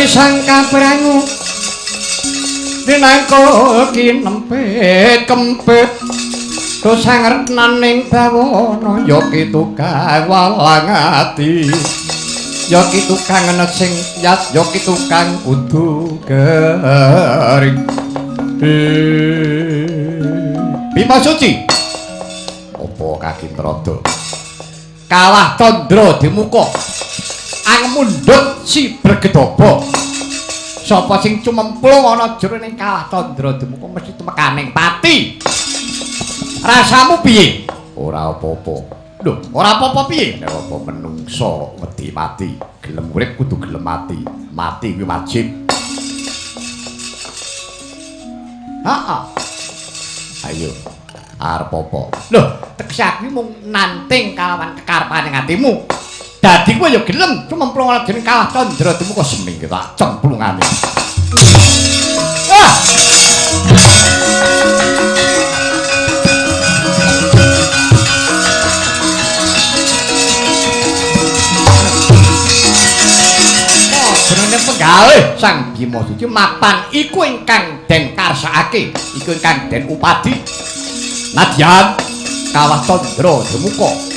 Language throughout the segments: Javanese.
Sang Kaprangu dinangka kinempit kempit dosang retnaning bawana ya ki tukang walang ati ya ki tukang sing yat ya ki tukang kudu gering. Bima Suci apa kakintrada kalah Candra Dimuka angmundhut si Bregedaba. Sapa sing cumemplung ana jroning kalah Candra Dimuka mesti tumekaning pati. Rasamu piye? Ora apa-apa. Lho, ora apa-apa piye? Nek apa menungso wedi mati, gelem urip kudu gelem mati. Mati kuwi wajib. Heeh. Ayo, arep apa? Lho, tegese aku mung nanting kalawan kekarepane atimu. Dadi kowe ya gelem cumemplung ana jroning kalah Candra Dimuka seminggu tak cemplungane. Ah! Jenenge penggalih Sang Bima Suci mapan iku ingkang den karsakake, iku ingkang den upadi. Nadyan kawah Candra Dimuka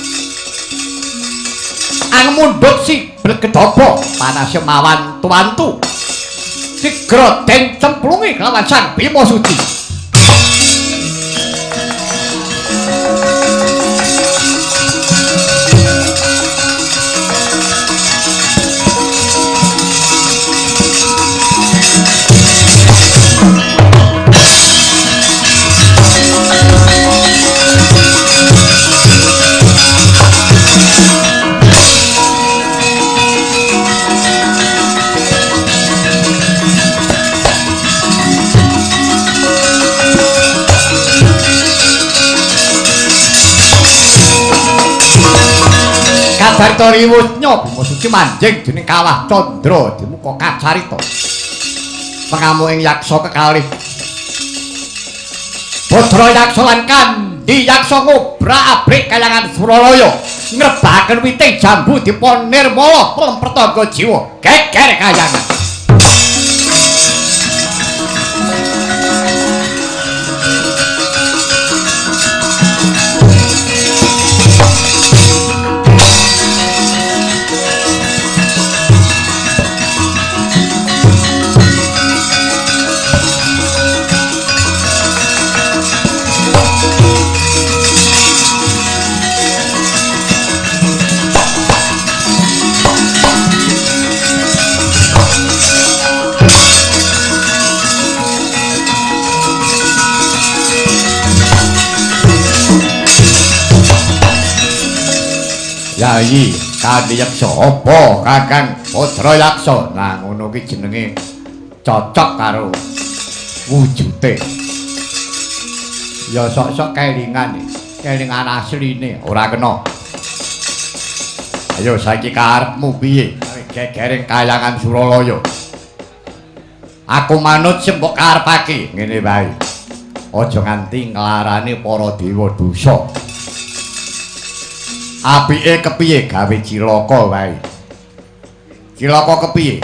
angmundhut si Bregedaba panase mawantu-wantu sigra den cemplungi kelawan Sang Bima Suci. Kacarita riwusnya Bima Suci manjing dening kawah Candra Dimuka kacarita pengamu ing yaksa kekalih Badra Yaksa lan Kandi Yaksa ngobrak-abrik kayangan Suralaya ngrebahaken witing jambu dipa nirmala pelem pertangga jiwa geger kayangan. Yayi Kandi Yaksa apa Kakang Badra Yaksa? Nah ngono ki jenenge cocok karo wujute. Ya sok-sok kelingan, kelingan asline ora kena. Ayo saiki karepmu piye? Gegering kayangan Suralaya. Aku manut sing mbok karepake. Ngene wae. Aja nganti nglarani para dewa dosa. Apike kepiye gawe cilaka wae. Cilaka kepiye?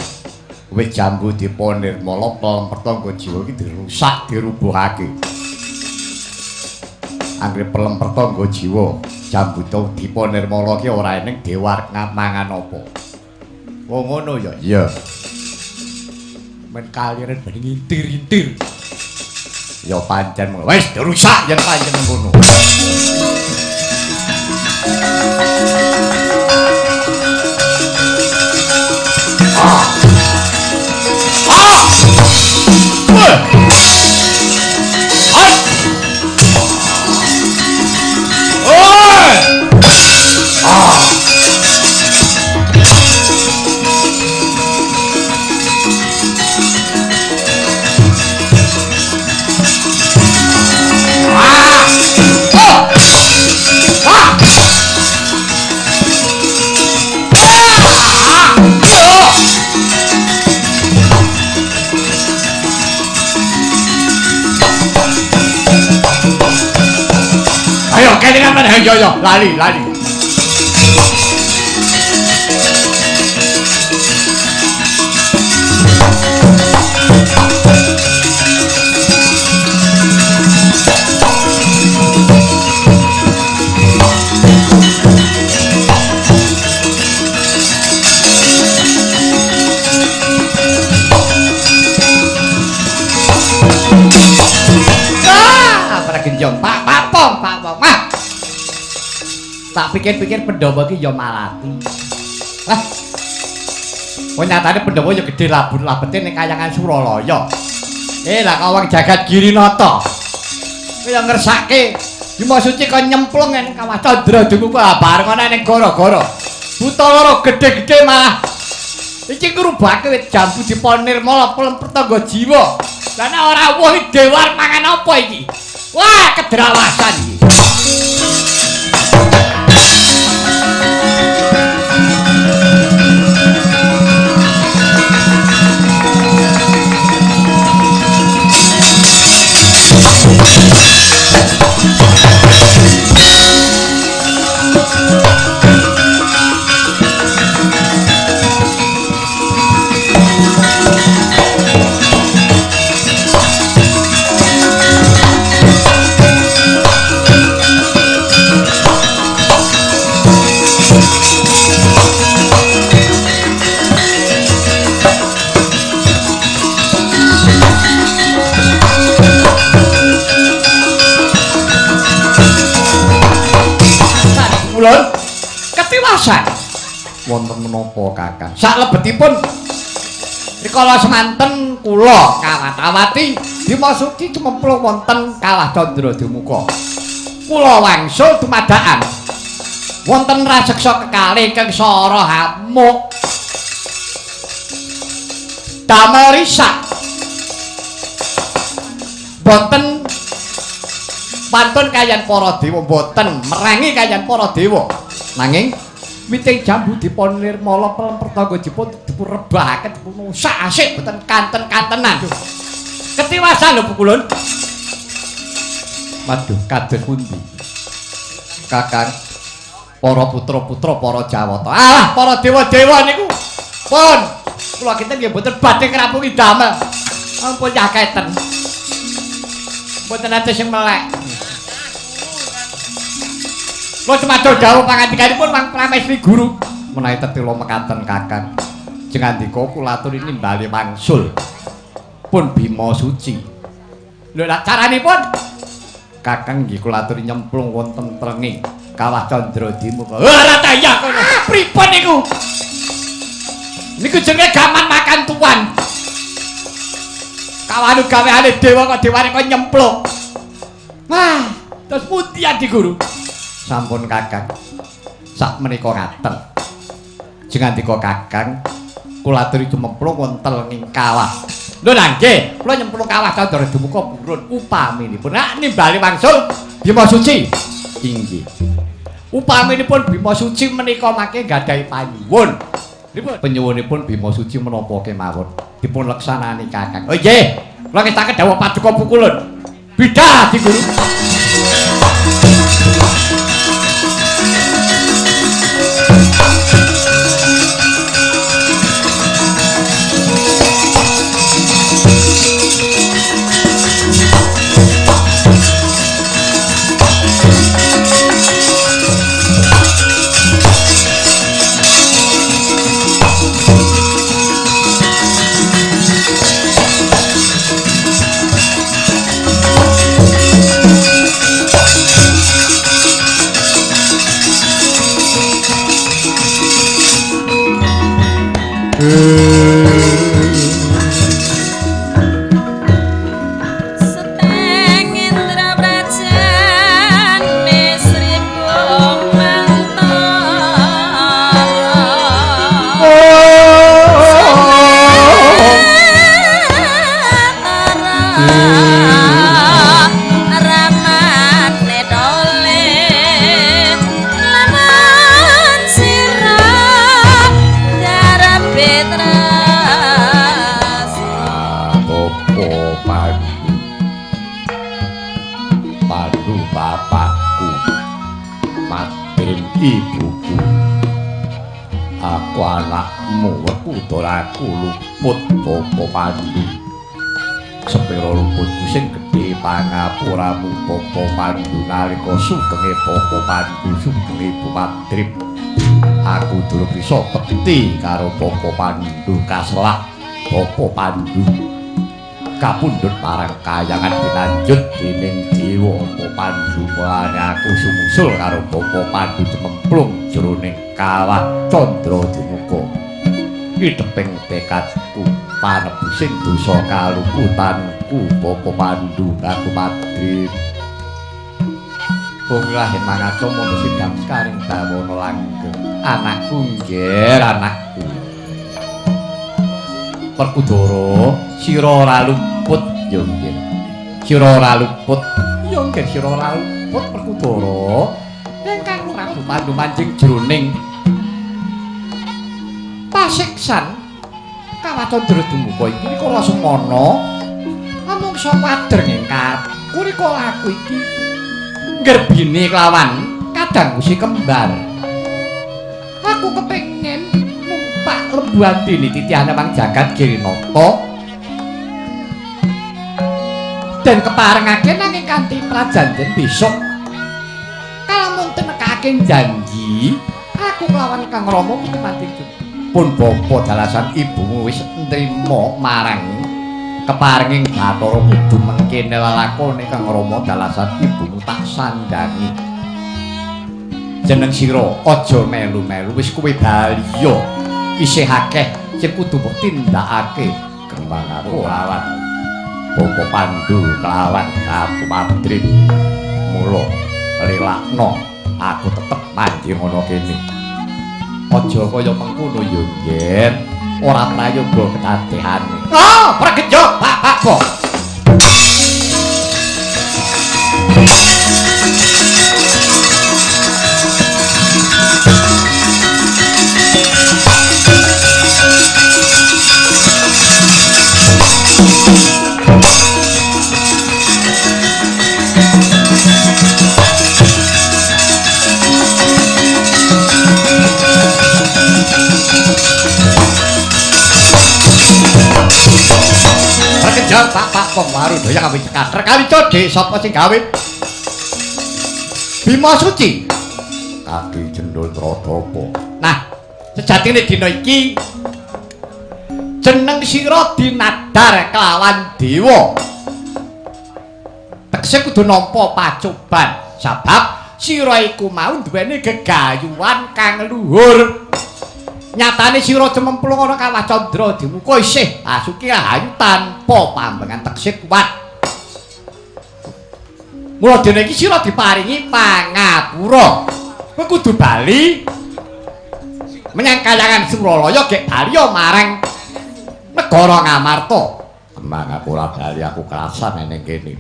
Wis jambu dipa nirmala pelem pertangga jiwa iki dirusak, dirubuhake. Anggere pelem pertangga jiwa jambu dipa nirmala ki ora eneng dewa arep mangan apa. Wong ngono ya? Iya. Men kaliren ben ngintir-intir. Ya pancen wis dirusak yen pancen ngono. Ah! Ah! Wah! Ai! Oi! Ah! Ah! Oh! Ah! Ayo kelingan meneh yo yo lali lali. Iya, Pak, Pak Pong, Pak Pong. Wah. Tak pikir-pikir Pandhawa iki ya malati. Lah. Kok nyatane Pandhawa ya gedhe labun labete ning kayangan Suralaya. Lah kawang jagat Girinata. Kowe ya ngersake Bima Suci kok nyemplung ning Kawah Candra Dumuka bareng ana ning gara-gara. Buta loro gedhe-gedhe malah iki ngrubake wit jambu dipa nirmala pelem pertangga jiwa. Lah nek ora wuh iki dewa arep mangan apa iki? Wah, kedrawasan iki. Ulun ketiwasan wonten menapa Kakang? Saklebetipun rikala semanten kula kawat-awati Bima Suci cememplung wonten Kawah Candra Dumuka. Kula wangsul dumadakan wonten raseksa kekalih ingkang sara hamuk. Damel risak boten pantun kayan para dewa, boten merangi kayan para dewa. Nanging witing jambu dipun nirmala pelem pertangga dipun rebahaken dipun rusak asik boten kanten-kantenan. Ketiwasan lho Pukulun. Waduh, kados pundi? Kakang, para putra-putra para Jawata. Alah, para dewa-dewa niku pun kula kinten nggih boten badhe ngrapungi damel. Ampun yaketen. Mboten ate sing melek. Kula sematur dawuh pangandikanipun Mang Pramesti Guru menawi tetila mekaten Kakang. Jengandika kula aturi nimbali wangsul pun Bima Suci. Lho lha caranipun Kakang nggih kula aturi nyemplung wonten trenge Kawah Candra Dimuka. Ora taya kono. Pripun niku? Niku jenenge gaman makan tuan. Kawanu gaweane dewa kok dewane kok nyemplung. Wah, terus pundi Adi Guru? Sampun Kakang. Sak menika ngaten. Jengandika Kakang, kula aturi cememplung wonten ing kawah. Lho lha nggih, kula nyemplung kawah Candra Dumuka purun upaminipun nak nimbali wangsul Bima Suci. Inggih. Upaminipun Bima Suci menika mangke gadahi panyuwun. Pripun? Penyuwunipun Bima Suci menapa kemawon dipun leksanani Kakang. Oh nggih, kula ngestaken dawuh paduka Pukulun. Bidah Adi Guru. Ibuku, aku anakmu wekudaraku luput Bapa Pandu. Sepira luputku sing gedhe pangapuramu Bapa Pandu nalika sugenge Bapa Pandu sugenge Ibu Madrim. Aku durung bisa bekti karo Bapa Pandu kaselak Bapa Pandu. Kapundhut marang kayangan pinanjut dening Dewa Pandu. Mulane aku sumusul karo Bapa Pandu cememplung jroning kawah Candra Dimuka. Iteping tekadku panebusing dosa kaluputanku Bapa Pandu aku Madrim. Bung lahir mangaca mono sidam sekaring bawana langgeng. Anakku ngger anakku. Werkudara sira ora luput ya nggih. Sira ora luput ya nggih, sira ora luput Werkudara. Ingkang Prabu Pandu manjing jroning pasiksan Kawah Candra Dimuka iki rikala semana amungsa padreng ing karepku rikala aku iki nggerbini kelawan kadang gusi kembar. Aku kepengin numpak Lembu Andini titihane Mang Jagat Girinata dan keparengake nanging kanthi prajanjen besok kalamun tinekake janji aku kelawan Kang Rama kudu manjing pun bapa dalasan ibumu wis nrima marang keparenging Bathara kudu mengkene lelakone Kang Rama dalasan ibumu tak sandhangi. Jeneng sira aja melu-melu wis kowe baliya isih akeh sing kudu mbok tindakake. Kembang aku lawan Bapa Pandu kelawan Prabu Madrim. Mula lelakno aku tetep manjing ana kene. Aja kaya mengkono ya nggih. Ora prayoga kedadehane. Ah, pragejo Pak Pak. Pragejo Pak Pak wong Warudaya gawe cekater kali codhe sapa sing gawe? Bima Suci. Kaki Jendul Trodapa. Nah, sejatine dina iki jeneng sira dinadar kelawan dewa. Tegese kudu nampa pacoban sabab sira iku mau duweni gegayuhan kang luhur. Nyatane sira cememplung ana Kawah Candra Dimuka isih basuki rahayu tanpa pambengan tegese kuat. Mula dene iki sira diparingi pangapura. Kowe kudu bali menyang kayangan Suralaya gek bali marang negara Ngamarta. Kembang aku ora bali, aku kerasan ning kene.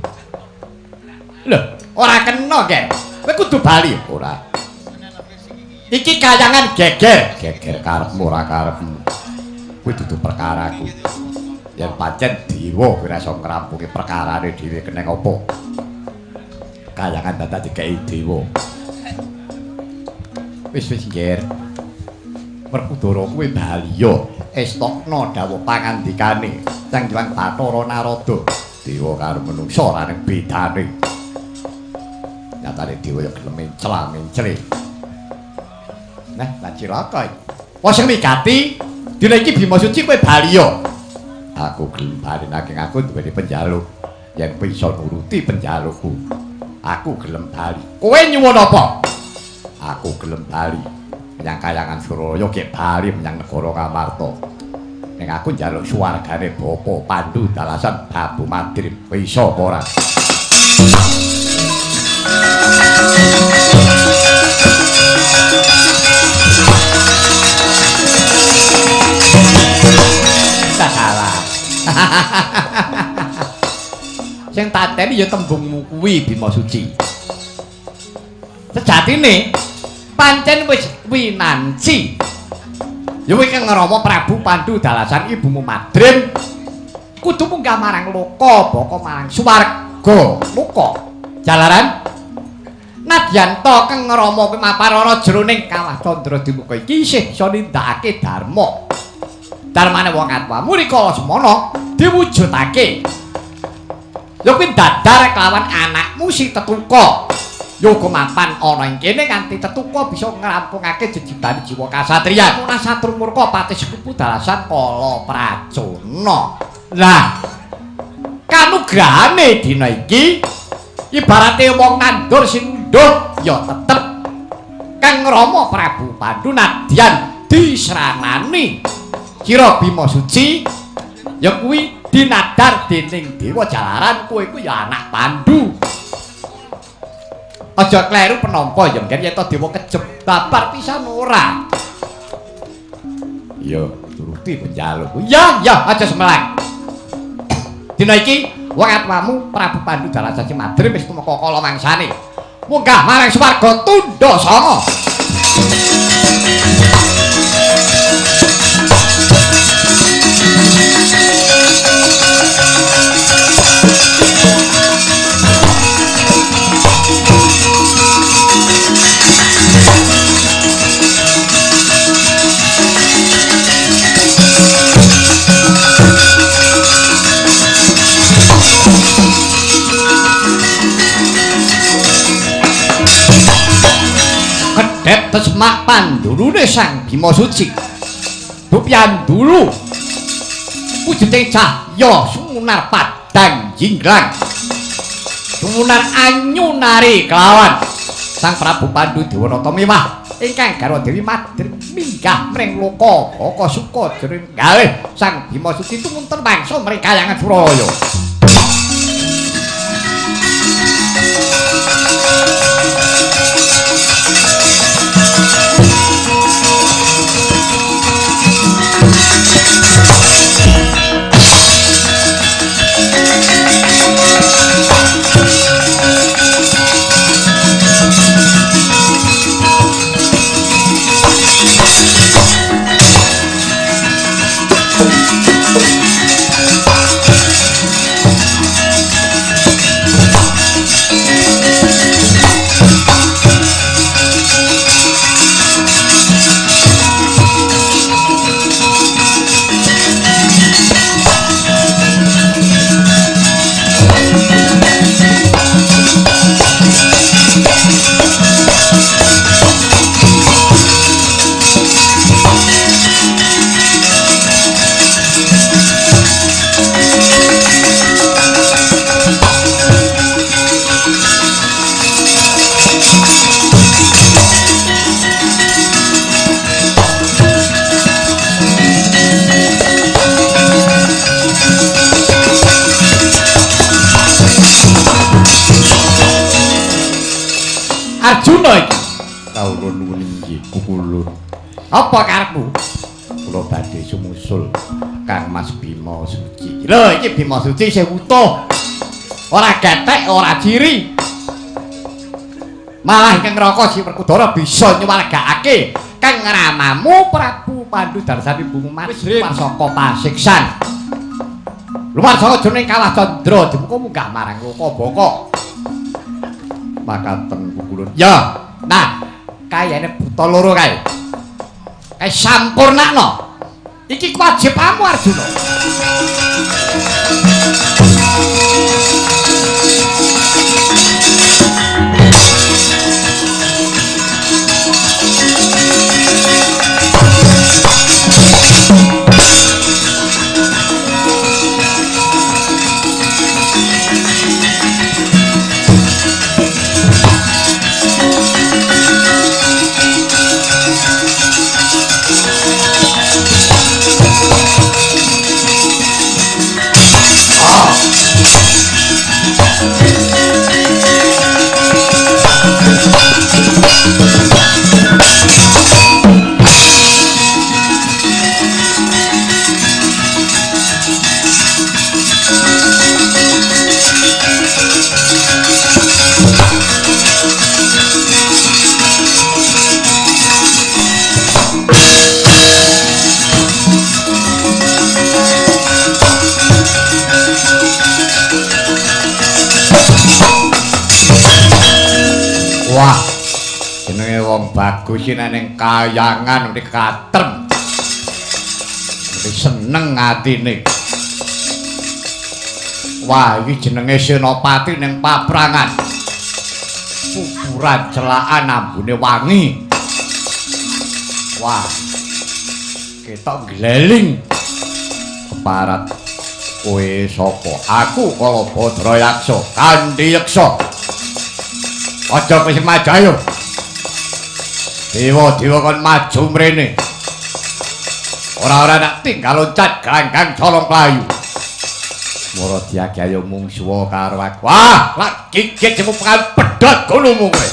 Lho, ora kena, Gek. Kowe kudu bali ora. Iki kayangan geger, geger karepmu ora karepmu. Kuwi dudu perkaraku. Yen pancen dewa kowe ora iso ngrampungi perkarane dhewe keneng apa? Kayangan dadak dikeki dewa. Wis wis ngger. Werkudara kuwi baliya estokno dawuh pangandikane Sang Hyang Bathara Narada. Dewa karo manungsa ora ning bedane. Nyatane dewa ya gelem mencla-mencle. Nah, lah cilaka iki. Wong sing migati dina iki Bima Suci kowe baliya. Aku gelem bali nanging aku duweni penjaluk. Yen kowe iso nuruti penjalukku, aku gelem bali. Kowe nyuwun apa? Aku gelem bali menyang kayangan Suralaya gek bali menyang negara Ngamarta. Ning aku njaluk swargane Bapa Pandu dalasan Babu Madrim. Kowe iso apa ora? Salah. Sing tateni ya tembungmu kuwi Bima Suci. Sejatine pancen wis winanci. Ya kowe kang ngrama Prabu Pandu dalasan ibumu Madrim kudu munggah marang loka baka marang swarga loka. Jalaran nadyan ta kang ngrama kowe maparana jroning Kawah Candra Dimuka iki isih bisa nindakake dharma. Dharmane wong atwamu rikala semana diwujudake. Ya kuwi dadar kelawan anakmu si Tetuka. Ya uga mapan ana ing kene nganti Tetuka bisa ngrampungake jejibane jiwa kasatriyan. Muna satru murka pati sekupu dalasan kala pracuna. Lah, Kanugrahane dina iki ibarate wong nandur sing ngunduh ya tetep Kang Rama Prabu Pandu nadyan disranani Sira Bima Suci ya kuwi dinadar dening Dewa Jalaran kowe iku ya anak Pandu. Aja kleru penampa ya ngen yen to dewa kejeb babar pisan ora. Ya turuti penjalukku. Ya ya aja semeleng. Dina iki wong atmamu Prabu Pandu Dalasasi Madrim wis tumeka kala mangsane. Munggah marang swarga tundha sanga. Semak pandurune Sang Bima Suci. Dupyanduru wujuding cahya sumunar padang jinglang. Sumunar anyunari kelawan Sang Prabu Pandu Dewanata miwah ingkang garwa Dewi Madrim minggah mring loka baka suka jroning galih Sang Bima Suci tumunten mangsa mring kayangan Suralaya. Arjuna iki kawula nuwun inggih kukulun. Apa karepmu? Kula badhe sumusul Kang Mas Bima Suci. Lho iki Bima Suci isih wutuh. Ora gethek, ora ciri. Malah ingkang neraka Si Werkudara bisa nyuwargakake Kang Ramamu Prabu Pandu Darsani Bumi luar saka pasiksan. Luar saka jroning Kawah Candra dimuka munggah marang loka baka. Makaten kukulun. Ya. Nah, kayane buta loro kae. Kae sampurnakno. Iki kewajibanmu Arjuna. Wah, jenenge wong bagus iki nek ning kayangan mesti katrem. Mesti seneng atine. Wah, iki jenenge senopati ning paprangan. Kuburan celakan ambune wangi. Wah. Ketok gleling. Keparat. Kowe sapa? Aku Kalabadra Yaksa, Kandi Yeksa. Aja kowe sing maju ayo. Dewa-dewa kon maju mrene. Ora-ora nak tinggal loncat granggang colong playu. Mara diagi ayo mungsuwa karo aku. Wah, lak gigit jemukan pedhot gulumu kowe.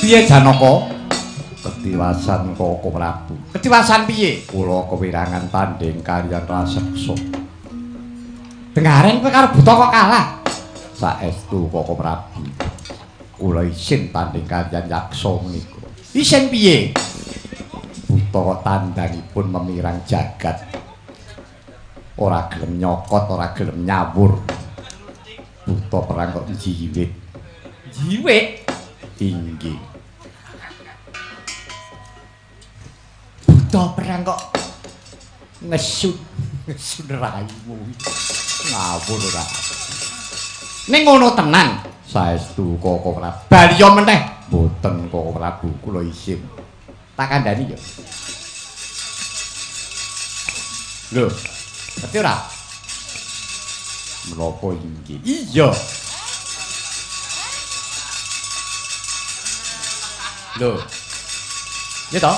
Piye Janaka? Ketiwasan Koko Prabu. Ketiwasan piye? Kula kewirangan tandhing kaliyan raseksa. Dengaren kowe karo buta kok kalah. Saestu Koko Prabu. Kula isin tandhing kaliyan yaksa menika. Isin piye? Buta kok tandangipun memirang jagat. Ora gelem nyokot, ora gelem nyawur. Buta perang kok jiwit. Jiwit? Inggih. Buta perang kok ngesun, ngesun raimu. Ngawur ora. Ning ngono tenan. Saestu Koko Prabu. Baliya meneh. Mboten Koko Prabu, kula isin. Tak kandhani ya. Lho, ngerti ora? Menapa inggih? Iya. Lho. Ya toh?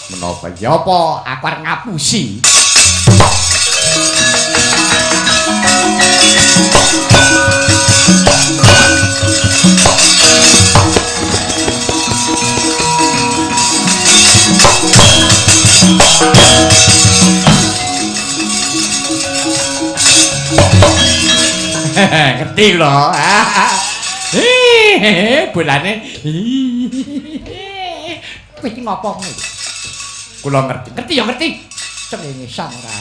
Menapa ya apa aku arep ngapusi? Ngerti lho. Hehehe, bolane. Kowe iki ngopo ngono? Kula ngerti. Ngerti ya ngerti. Cengengesan ora.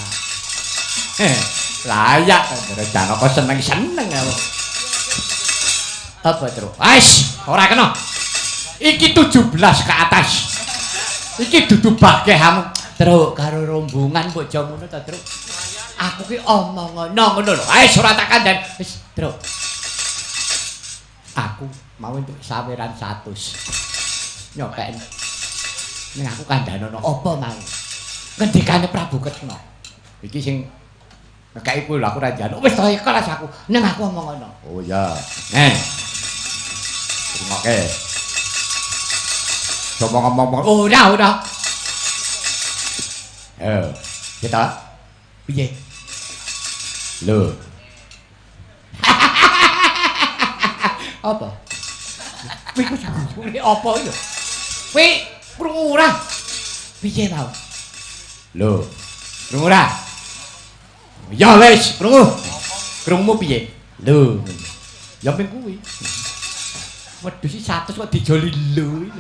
Layak Janaka seneng-seneng aku. Apa, Tru? Wis, ora kena. Iki 17 ke atas. Iki dudu bagehamu. Truk karo rombongan mbok aja ngono ta, Truk. Aku ki omong ngono lho. Wis ora tak kandhan. Wis, Truk. Aku mau entuk saweran 100. Nyopeken. Ning aku kandhanono apa mau? Ngendikane Prabu Kresna. Iki sing ngekeki kuwi lho aku ora njaluk. Wis to ikhlas aku. Ning aku omong ngono. Oh iya. Neh. Rungokke. Coba ngomong. Oh, ora, ora. Kita piye? Lho. Apa? Kowe kok sakjane apa iki lho? Kowe krungu ora? Piye mau? Lho, krungu ora? Ya wis, krungu. Krungumu piye? Lho. Ya ping kuwi. Wedhus iki 100 kok dijoli lho.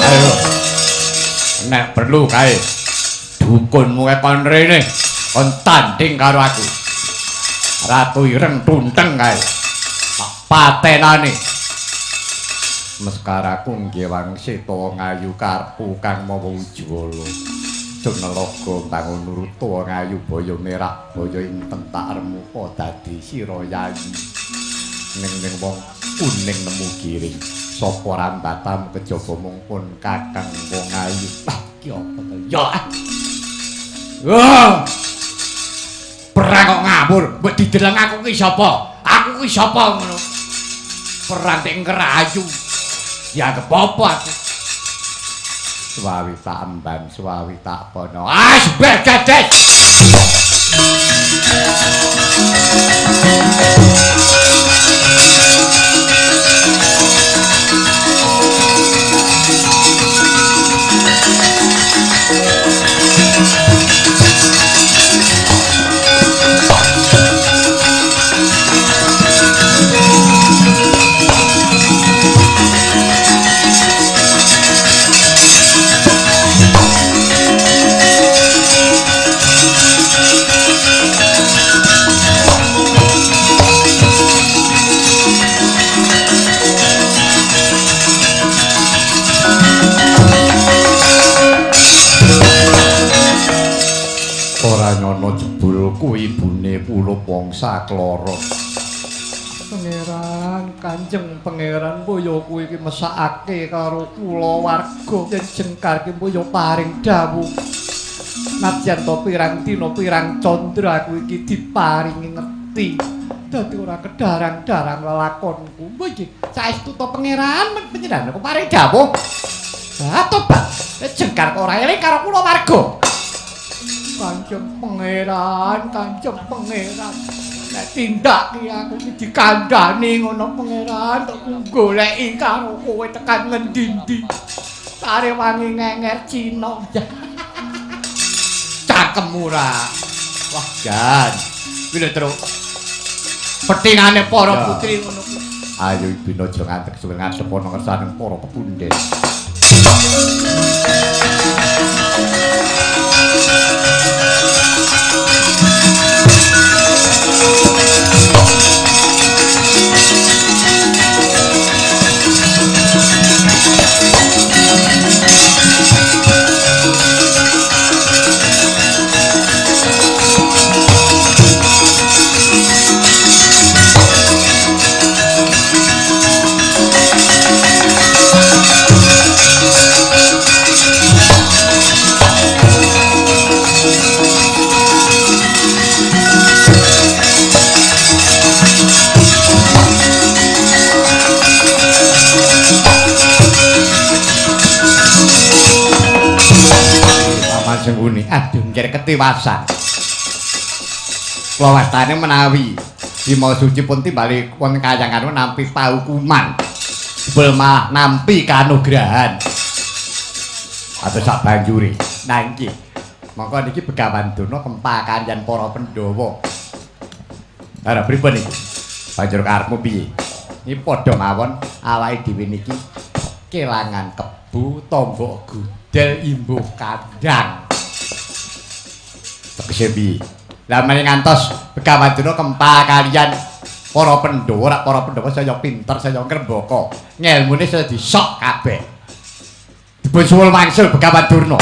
Ayo. Nek perlu kae dukunmu kae kon rene, kon tanding karo aku. Ratu Ireng tunteng kae. Tak patenane. Meskaraku nggih wangsita wong ayu karpu kang mawa ujwala. Junelaga bangun nuruta wong ayu boyo merah boyo inten tak remuka dadi sira yayi. Ning wong kuning nemu giring. Sapa rambatam kejaba mung pun kakang wong ayu. Ah iki apa to? Ya. Wah. Perang kok ngawur, mbok dideleng aku ki sapa? Aku ki sapa ngono. Perang tek ngrayu. Ya kepopo aku. Suwawi tak emban, suwawi tak pono. Ah, sebegadet. Ora nyono jebul kuwi ibune Pulup Wangsa Klara. Pangeran, Kanjeng Pangeran boyo kuwi iki mesakake karo kulawarga yen jengkar ki boyo paring dawuh. Nadyan to pirang dina pirang candra aku iki diparingi ngerti. Dadi ora kedarang-darang lelakonku. Mbok iki saestu to Pangeran panjenengan aku paring dawuh. Ha tobat, jengkar ora eling karo kulawarga. Kanjeng Pangeran, Kanjeng Pangeran. Nek tindak ki aku iki dikandhani ngono Pangeran, tok goleki karo kowe tekan ngendi-endi. Tare wangi ngenger Cina. Cangkemmu ra. Wah, jan. Kuwi lho, Truk. Petingane para putri ngono kuwi. Ayo Ibina aja ngantek suwe ngadep ana ngersane para pepundhen. Sengguni, aduh nggih ketiwasan. Kula wastane menawi Bima Suci pun timbali wonten kayangan nampi paukuman. Jebul malah nampi kanugrahan. Atau sak banjure. Nah nggih. Mongko niki Begawan Durna kempal kaliyan para Pandhawa. Lah pripun iki? Banjur karepmu piye? Iki padha mawon awake dhewe niki kelangan kebu tombok gudel imbuh kandang. Tegese piye? Lah menawi ngantos Begawan Durna kempal kaliyan para Pandhawa, rak para Pandhawa saya pinter, saya ngrembaka. Ngelmune saya disok kabeh. Dipun suwun wangsul Begawan Durna.